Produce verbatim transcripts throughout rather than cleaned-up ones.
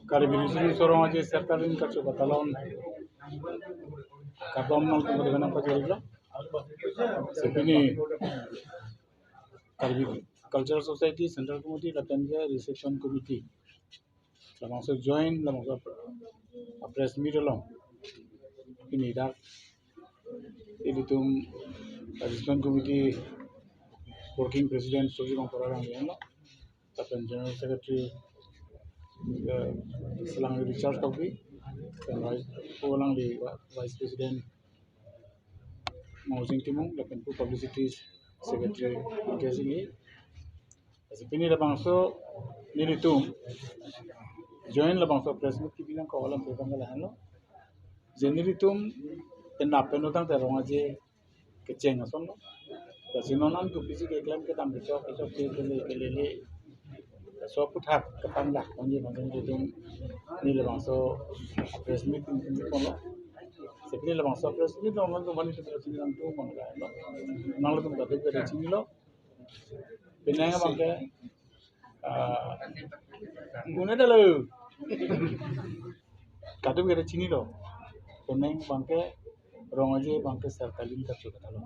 Karbi Riso Nimso Rong Aje Sertalin Karcho Katalon kardom nangtum kardom nangpajirlo. Lasi pini Karbi Cultural Society Central Committee lapen ke Reception Committee labangso joint labangso press meet along pini dak ilitum Reception Committee Working President Surjit Rongphar alanglilo, lapen General Secretary, eh, Selang Richard Tokbi, lapen Vice, pu alangli Vice President Mosing Timung, lapen pu Publicity Secretary Mukesh Enghi. Lasi pini labangso nelitum joint labangso press meet kebi nangkok alam pu abang lahenlo. Je nelitum penap pen utang te rong aje kecheng asonlo. Lasi non an kopisi keklem kedam kechok kechokche kele kelele. Laso aphuthak kepangdak ponji mangsen nelitum neli labangso press meet pen ponlo. Lasi pini labangso press meet along nangtum mani tum nangtum mangla lo. Nanglitum kado kado chinilo. Penang abangke, ah, une dalo. Kado kado chinilo. Penang abangke rong aje abangke Sertalin Karcho Katalon.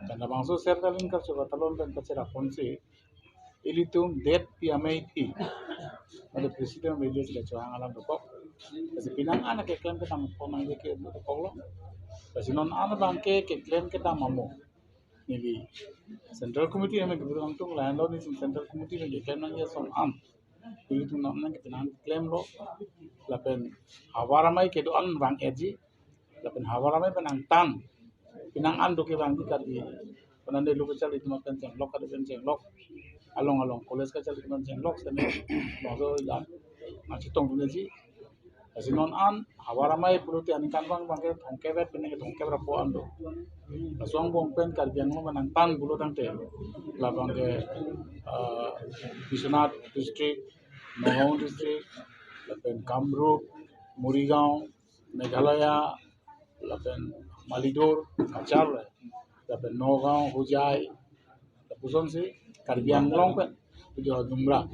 Karena bangso Sertalin Karcho Katalon pen kacheraponsi ilitum det pi amei pi, mane President Village le chohang alam dokok. Lasi penang an keklem kedam pon nangji ke dokoklo. Lasi non an abangke keklem kedam amo neli Central Committee amen kebetulan tung lahenlo, neli Central Committee amen keklem nangji ason an ilitum nam nang ketenang klemlo. Lapen havar amei kedo-an vang-etji. Lapen havar amei pen angtan penang an do kevangji Karbi. Penang de lo kachal itum pen chenglok, kado pen chenglok. Along along college kachal itum pen chenglok sene bangso ila nangchetong dunji. Lasi non an havar amei pulote aningkan vang abangke thomkep-et penang thomkep ra po an do. Laso angbong pen Karbi Anglong pen angtan pulo tangte labangke, ah, Biswanath District, Nagaon District, lapen Kamrup, Morigaon, Meghalaya, lapen Malidur, Cachar, lapen Nagaon, Hojai, lapuson si Karbi Anglong pen, video Dumra.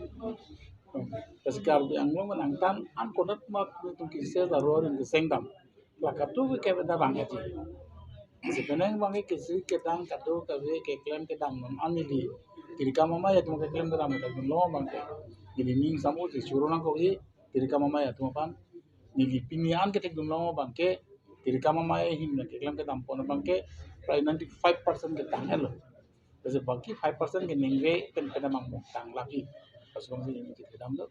Lasi Karbi Anglong pen angtan an konat mat tum kisi la ro ring keseng dam. La kado ke kevang aji. Lasi penang abangke kisi kedam kado kave keklem kedam non an neli tirikam amei atum keklem kedam kedam lo abangke neli ning samu si choro nangkokji tirikam amei atum aphan. Neli pini an ketheklong abangke tirikam amei ahin keklem kedam pon abangke prai ninety five percent ketang-etlo. Lasi baki five percent ke ningve pen kedam angmo tang lagi. Laso abangsi neli kedam do.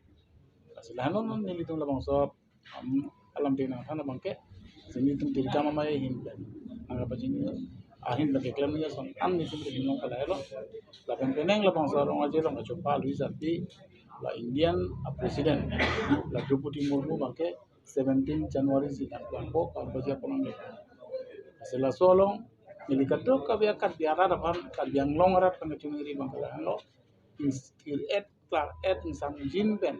Lasi lahenlo non nelitum labangso, am, alam tenang than abangke. Lasi nelitum tirikam amei ahin pen nangkapachini ahin pen keklem nangji ason an nelitum keklem long kalai lo. Lapen penang labangso rong aje along kachopa Louis Arti, la Indian, ah, President, la Droupadi Murmu abangke seventeen January si nangkokpo, kangbaji apon nang. Lasi laso along neli kadokave Karbi arat aphan, Karbi Anglong arat aphan kachiningri abangke lahenlo. Ins-, kir-et, klar-et, ingsamjin pen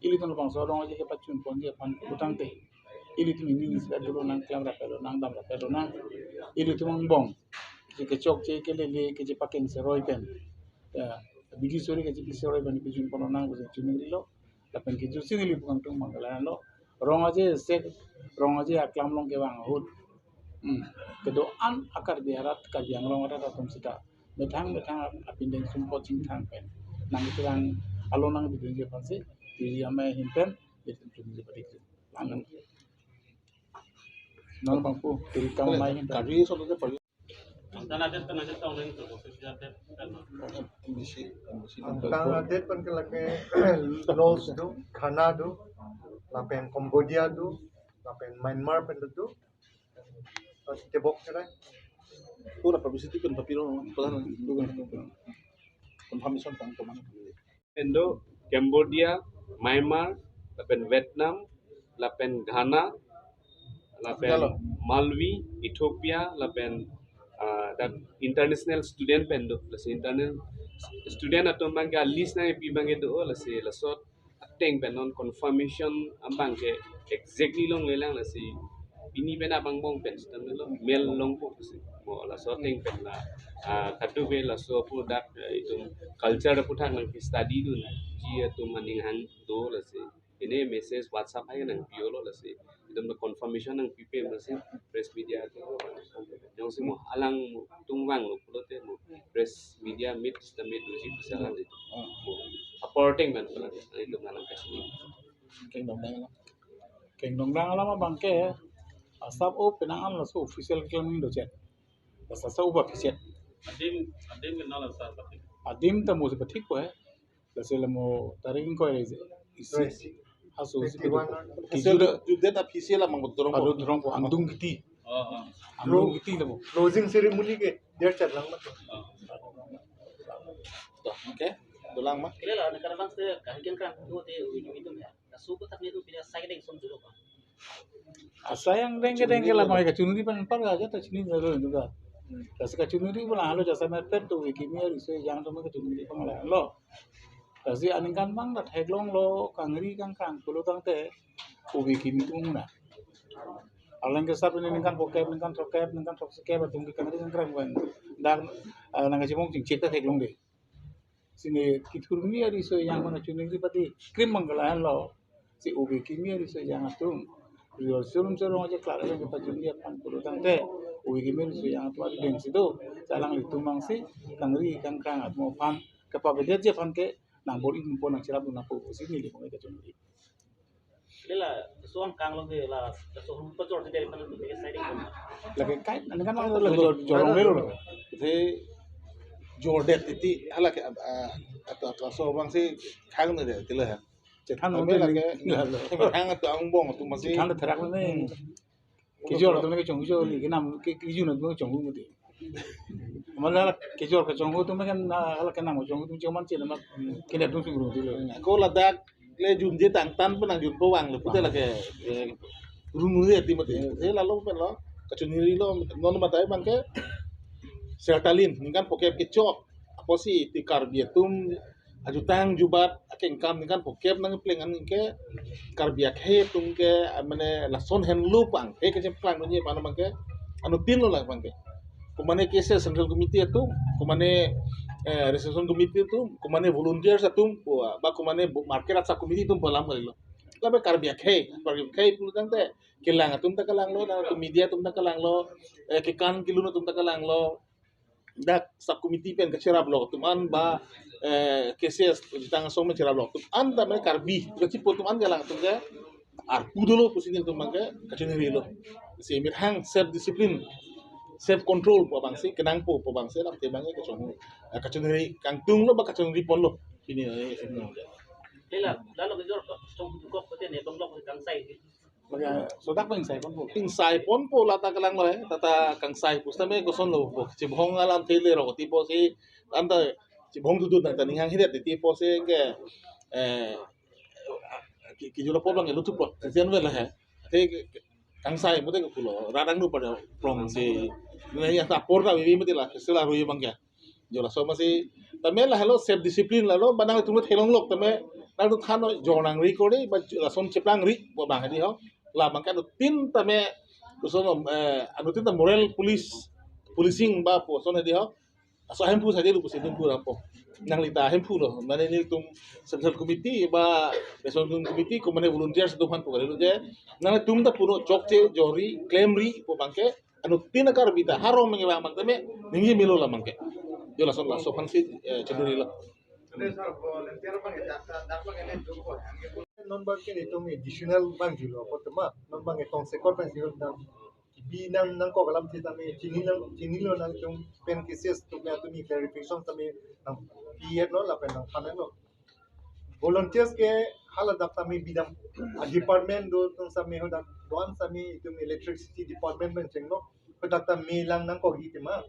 ilitum labangso rong aje kepachun ponji aphan pulotangte ilitum ining isi dolo nang, klem rapetlo nang, dam rapetlo nang. Ilitum angbong kechokche kelele kechepakeng seroi pen, ya, bidi suri kechepi seroi pen pachun ponlo nang pusi chiningrilo. Lapen kejutsi neli pu kangtung abangke lahenlo. Rong aje sek, rong aje aklam along kevang ahut, hmm, kedo-an a-Karbi arat, Karbi Anglong arat atum sita methang methang apindeng sumpot chingthang pen nangkerang alo nangpidunji aphansi tiri amei ahin pen itum chunji padik. Lang. Non abang pu tirikam amei ahin pen. Karbi solo de pali. Tana det, tana det, tong ring tu, official det, kan. Bisi, bisi. Tang adet pen ke lake Laos do, Ghana do, lapen Cambodia do, lapen Myanmar pen do. Pas tebok kira. Pura publicity pen papiro, pura, pura, pura. Confirmation tang teman. Pen do Cambodia, Myanmar, lapen Vietnam, lapen Ghana, lapen Malawi, Ethiopia, lapen, ah, dak international student pen do, lasi international student atum abangke a-list nangpi abangke do, lasi laso ateng pen non confirmation abangke exactly longlelang, lasi pini pen abang angbong pen sitame lo mel longpo pusi. Mo laso ateng pen la, ah, kadokave laso pu dak, eh, itum culture aphuthak nangpi study dunji atum aning hang do, lasi Ini message WhatsApp hai nangpi-olo lasi. Itum lo confirmation nangpipe lasi press media ke. Jongsi mo alang mo tungvang lo pulote mo press media meet sita meet uji bisa kan itu. Mo reporting ban pulang itu malang kasih. Keng dongdang alam. Keng dongdang alam abang ke asap o penang an laso official claim do chet. Basa sa uba piset. Adim, adim kenal sa patik. Adim ta mo si patik ko eh. Lasi lamo tarik ko eh, isi. Haso si fifty-one. Haso juda, juda ta official amang dorong. Ado dorong ko angdung kiti. Oh, oh. Angdung kiti lamo. Closing ceremony ke dia chat lang mat. Oh. Toh, oke. Dolang ma. Kila la, negara bangsa kahingkan kan, tu te ujung itu ya. Kasu ko tak ni tu pina sai deng som dulu kan. Asai angdeng kedeng ke la mai kachunri pan par ga ta chini dulu itu ka. Lasi kachunri pala halo jasa mepet tu kimi ari so jang tu kachunri pang la lo. Lasi aningkan bang ta theklonglo, kangri kangkrang pulo tangte ubi kimi tum na. Alang ke sap ini ningkan phokep, ningkan throkkep, ningkan throkkep atum ke kangri kangkrang pen. Dan, eh, nang kachimong chingchek ta theklongde. Sini kithurmi ari so yang mana chuning si pati krim manggalan lo. Si ubi kimi ari so yang atum. Rio surum surum aja kelak lagi pachun dia pan pulo tangte. Ubi kimi ari so yang atum ari deng situ. Salang litum mang si kangri kangkrang atum aphan kepabedet je aphan ke nang bor-i pon nang cherap nang po sini li mong kachunri. Lela suang kang lo ke la suang pajor si dari pan tu ke sai ding. Lagi kai, ane kan lo jor, jorong lelo lo. Te jordet iti hala ke, ah, atau, atau so bang si khang ne de tila ya. Chethan lo. Tapi lagi khang atau angbong tu masih. Chethan lo therak lo ne. Kijor tu ne kechong kijor li kenam ke kijun tu kechong mu de. Mala kijor kechong tu me kan, ah, hala kenam kechong tu cuman cina mak kena tu sungguh tu lo. Ko ladak le junje tangtan penang jun po vang lo pute lake, eh, runu ya ti mate. Eh, lalu pen lo kachunri lo non matai bang ke sertalin ningkan phokep kechok apotsi ti Karbi atum ajutang jubat akengkam ningkan phokep nangpleng an ke Karbi akhei atum ke, ah, mane lason henlo pang he kacheplang nunye pan bang ke anuttin lo lang bang ke. Kumane K C S Central Committee atum, kumane, eh, Reception Committee atum, kumane volunteers atum, ba kumane market sub committee atum pu alam kalilo. Lapen Karbi akhei, Karbi akhei pulo tangte kelang atum ta kalanglo, na atum media atum ta kalanglo, eh, kekan kelun atum ta kalanglo. Dak sub committee pen kacherap lo atum an ba, eh, K C S Jitang Asong pen cherap lo atum an ta me Karbi kachipo atum an kelang atum ke arpu dolo pusi nelitum bang ke kachunri lo. Si methang self discipline, self control pu bang si kenang po pu bang si dak te bang ke kachung, eh, kachunri kangtung lo ba kachunri pon lo. Ini, eh, ini. Lela, lalu kejor ko, song tu kok pute ne bang lok kangsai. Maka sodak bang sai pon po. Kangsai pon po lata kelang lo eh, tata kangsai pusitame koson lo po. Chibhong alam thele ro ti po si anta chibhong tu tu nang taning hang hidet ti po si ke, eh, ki, ki jula po bang elu tu po. Sian vela he. Te kangsai mute ke pulo. Radang nu pada prong si. Nang ya ta por ta vivi mute la. Sila rui bang ya. Jola so masi. Tame la helo self discipline la lo. Banang tu mut helong lok tame. Nang tu thano jonang ri kori. Ba lason cheplang ri. Bo bang hadi ho. La bang kan tin tame. Kusono, eh, anu tin ta moral police. Policing ba po son hadi ho. Aso hemphu saja lu pusi hemphu rapo. Nang lita hemphu lo. Mane nelitum central committee ba national committee kumane volunteers atum han pukali lo je. Nangtum ta puno chokche jori claim ri po bangke anuttin a Karbi ta harong menge bang bang tame ningje melo la bangke. Yo lason laso aphan si, eh, cheduri lo. Non bangke nelitum additional bang julo apo tema. Non bangke tongsekot bang julo dam. Bi nang nangkok alam si tame chini nang chini lo nangtum pen cases tu me atumi clarification tame nangpi lo lapen nangphan lo. Volunteers ke haladak tame bidam a department do tung tame hadak do-an tame itum electricity department pen chenglo hadak tame lang nangkok hi tema.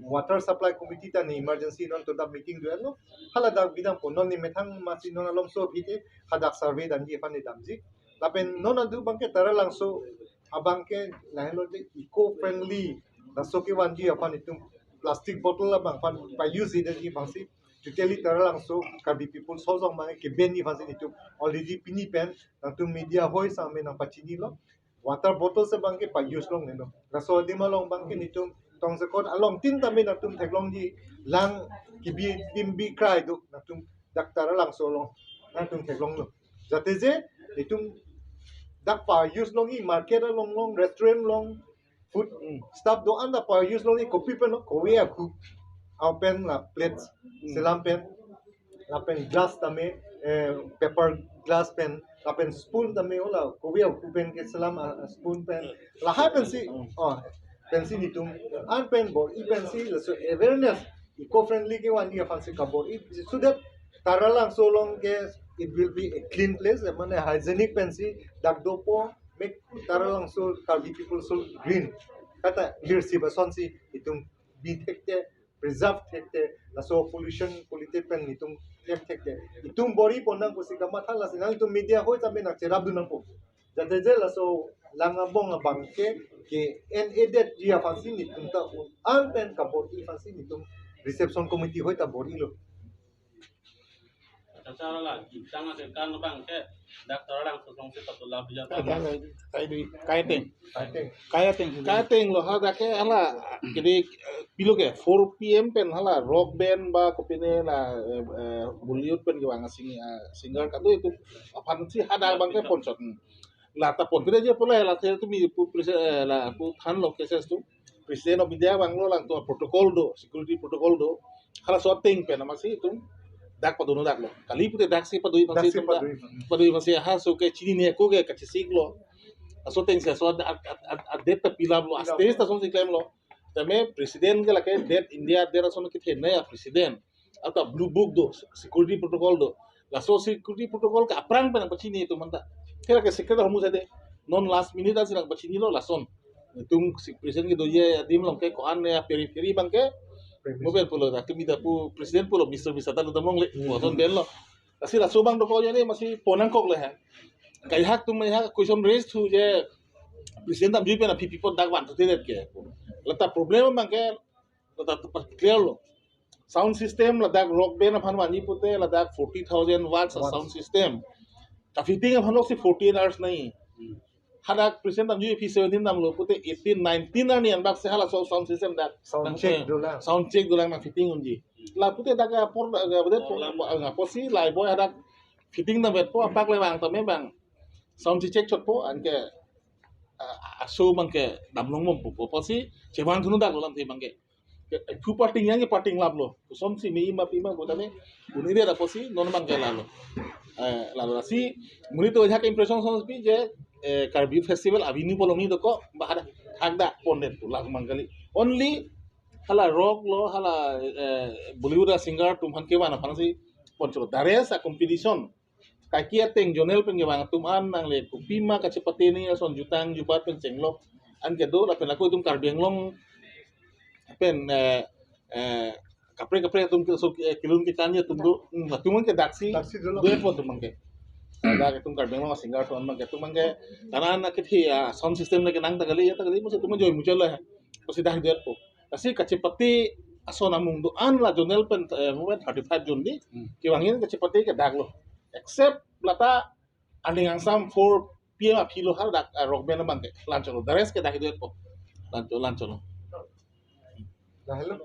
Water supply committee ta ne emergency non to da meeting do lo. Haladak bidam po non ne methang masi non alom so bite hadak survey damji aphan ne damji. Lapen non adu bangke Taralangso abangke lahelo de eco friendly laso kevanji aphan itum plastic bottle abang aphan pa use ida ji bangsi totally Taralangso Karbi people sojong bangke kebenji aphan si itum already pini pen nangtum media hoi sang me nangpachini lo. Water bottle si bangke pa use long neno. Laso adim along bangke nelitum tongsekot along tin tame nangtum theklongji lang kebi tim bi krai do nangtum dak Taralangso along nangtum theklonglo. Jate je Itum dak pa-use longji, market along long, restaurant long, food, hmm, stuff do-an ta pa-use longji, kopi pen lo, kove akhu, apen la plates, hmm, selam pen, lapen glass tame, eh, paper glass pen, lapen spoon tame, hala kove akhu pen keselam, ah, spoon pen, lahai pensi, oh, pensi nelitum an pen bor-i pensi, laso awareness, eco-friendly kevanji aphansi kabor-i, so that Taralangso along ke it will be a clean place, mane hygienic pensi dak dopo, make Taralangso Karbi people so green. Kata leadership asonsi itum bi thekte, preserve thekte, laso pollution quality pen itum klem thekte. Itum bor-i pon nang pusi kamatha, lasi nangtum media hoi tame nangcherapdun nangpo. Jate je laso lang abong abang ke, ke-en-edet ji aphansi nelitum ta un-an pen kabor-i aphansi nelitum reception committee hoi ta bor-ilo. Tata la, tang ase kan abang ke, dak Taralangso along si patula pijat. Kadang, kadang, kai ateng. Kai ateng. Kai ateng. Kai ateng lo, ha, dak ke hala, jadi, eh, pilo ke, four P M pen hala rock band ba kopine la, eh, eh, Bollywood pen kevang sing-, eh, singer kado itum aphansi hadak abang ke ponchot. Hmm. La ta pon pide je pula la the tumi pu prise-, eh, lapu than lo cases atum. President of India vanglo, lang atum protocol do, security protocol do. Halaso ateng pen amatsi itum dak padun-un dak lo. Kali pute daksi padun-i aphansi, daksi itum dak padun-i aphansi. Padun-i aphansi ha so ke chinine ako ke kachesik lo. Laso atengsi laso ad-, ad-, ad-, ad-, adet ta pilap lo, pilap lo. Aste ta asonsi klem lo. Tame president ke lake det India det ason kethenei a-president. Ata blue book do, security protocol do. Laso security protocol ke aphrang pen nangpachini itum anta. Kera ke secret ahormu sade. Non last minute ansi nangpachinilo lason. Itum si president kedoji adim along ke ko-an ya periphery abang ke. Premise. Mo pen pulo, dak kemi dak pu president pulo, Mister Bisa ta lo damlong le. Hmm. Mo ason pen lo. Lasi laso abang dokok jani amatsi pon nangkok le ha. Kai hak atum mai ha question raise thu je president damjui pen aphi pi apot dak van thu te det ke. La ta problem abang ke, la ta clear lo. Sound system ladak rock band aphan vanji pute ladak forty thousand watts a, watts, sound system. Ka-fitting aphan loksi forty-eight hours nai. Hmm. Hadak president damjui aphi seventeen damlo pute eighteen, nineteen arni anbak se halaso sound system dak. Sound check dolang. Sound check dolang nang fitting unji. La pute dak apor, dak, dak, dak, dak, apotsi lifeboy hadak fitting damvetpo, apak le vang tame bang sound check chotpo, anke, ah, aso abang ke damlong bompo, apotsi chevang thu-un dak lo lamthe abang ke. Ke, eh, thu parting yang ke parting lap lo. Kosonsi me ima pima kota ne. Uni dia apotsi non abang ke lalo. Eh, lalo lasi, monit to jak impression asonsi pi je, eh, Karbi Festival avenue polong ni dokok, ba hadak, hadak pondet tu lak mangkali. Only hala rock lo, hala, eh, Bollywood a singer atum aphan kevan aphansi ponchot. The rest a competition. Kaike ateng zonal pen kevang atum an nangle kopima kachepate ni ason jutang jubat pen chenglok an kedo, lapen ako itum Karbi Anglong pen, eh, eh, kaprek kaprek atum ke so, eh, kelun kekan atum do, hmm, atum ke daksi, daksi dolo. Dopo atum ke. Dak itum Karbi Anglong singer atum ke, atum ke, karena anak kethia sound system lagi nang ta kali, ya ta kali, masa atum joy muchal lah. Pasi dah dopo. Lasi kachepate ason amung do-an la zonal pen, eh, mo pen thirty-five zone di. Hmm. Kevangji kachepate ke dak lo. Except lata aning angsam four P M aphi lo hadak, eh, rock band abang ke. Lanchot lo. The rest ke dak dopo. Lanchot, lanchot lo. Dah lo.